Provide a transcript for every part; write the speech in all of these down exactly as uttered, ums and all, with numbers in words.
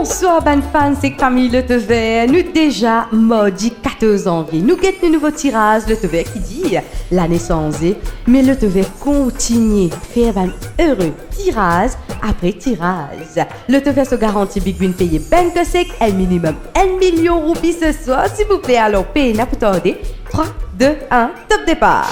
Bonswar bann fans ek fami Lotover, nou deza mardi katorz zanvie. Nou get nou nouvo tiraz Lotover ki dir lane sanze, me Lotover kontigne fer bann ere tiraz apre tiraz. Lotover so garanti Big Win peye bank sek enn minimem enn milion roupi se swar, silvouple, alor pena pou tarde. Trwa, de, enn, top depar.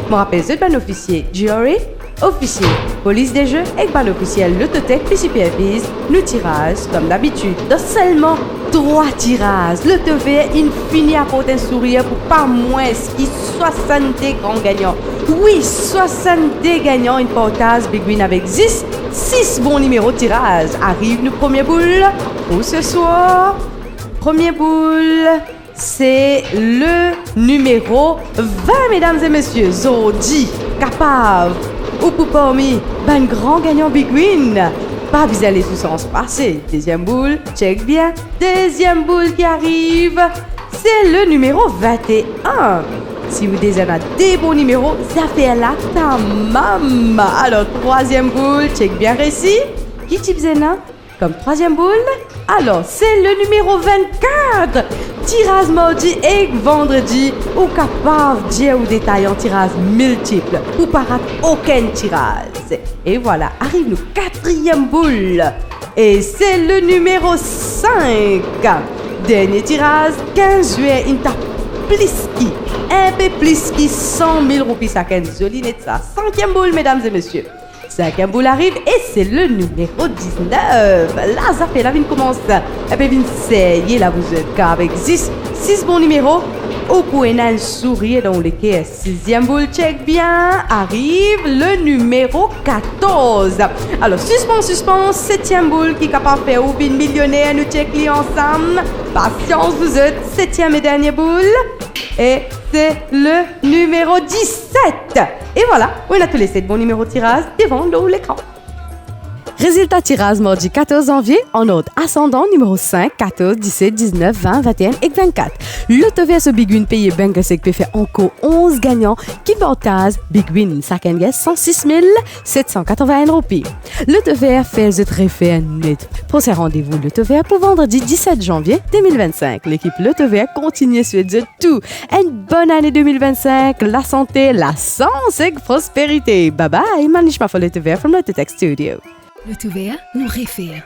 Mo rapel zot bann ofisie GRA, ofisie polis de ze ek bann ofisie Lottotech pe siperviz nou tiraz. Kom dabitid, dan selman trwa tiraz, Lotover inn fini aport enn sourir pou pa mwins ki swasann-de gran gagnan. Wi, swasann-de gagnan inn partaz Big Win avek zis sis bon nimero tiraz. Ariv nou premie boul pou se swar. Premie boul, se le nimero vin, medam e mesie. Zordi, kapav ou pou parmi bann gran gagnan Big Win. Pa bizin les ou sans pase. Deziem boul, tchek bien. Deziem boul ki ariv, se le nimero vinte-enn. Si ou deza ena de bon nimero, zafer la tamam. Alor, trwaziem boul, tchek bien resi. Ki ti bizin ena kom trwaziem boul? Alor, se le nimero vintkat. Tiraz mardi ek vandredi, ou kapav dir ou detayan tiraz miltip pou pa rat okenn tiraz. E vwala, ariv nou katriem boul. E se le nimero sink. Dernie tiraz, kinz zwer inn tap plis ki, inpe plis ki san mil roupi sakenn. Zoli net sa. Sinkiem boul, medam e mesie. Sinkiem boul ariv e se le nimero diznef. La, zafer la vinn koumans inpe vinn serye la, vouzot, kar avek zis sis bon nimero, ou pou ena enn sourir dan ou leker. Siziem boul, tchek bien, ariv le nimero katorz. Alor, sispans, sispans, setiem boul ki kapav fer ou vinn milioner, nou tchek li ansam. Pasians, vouzot, setiem e dernie boul. E se le nimero diset. E vwala, ou ena tou le set bon nimero tiraz devan lor lekran. Rezilta tiraz mardi katorz zanvie, an ord asandan, nimero sink, katorz, diset, diznef, vin, vinteenn ek vintkat. Lotover so Big Win peye bank sek pe fer ankor onz gagnan ki partaz Big Win, sakenn gagn san sis mil set san katrovin-enn roupi. Lotover fer zot refer net. Prosin randevou Lotover pou vandredi diset zanvie de mil vinn-sink. Lekip Lotover kontigne swet zot tou enn bonn ane de mil vinn-sink, lasante, lasans ek prosperite. Bye bye, Manish Mafo, Lotover from Lottotech Studio. Lotover, nou refer.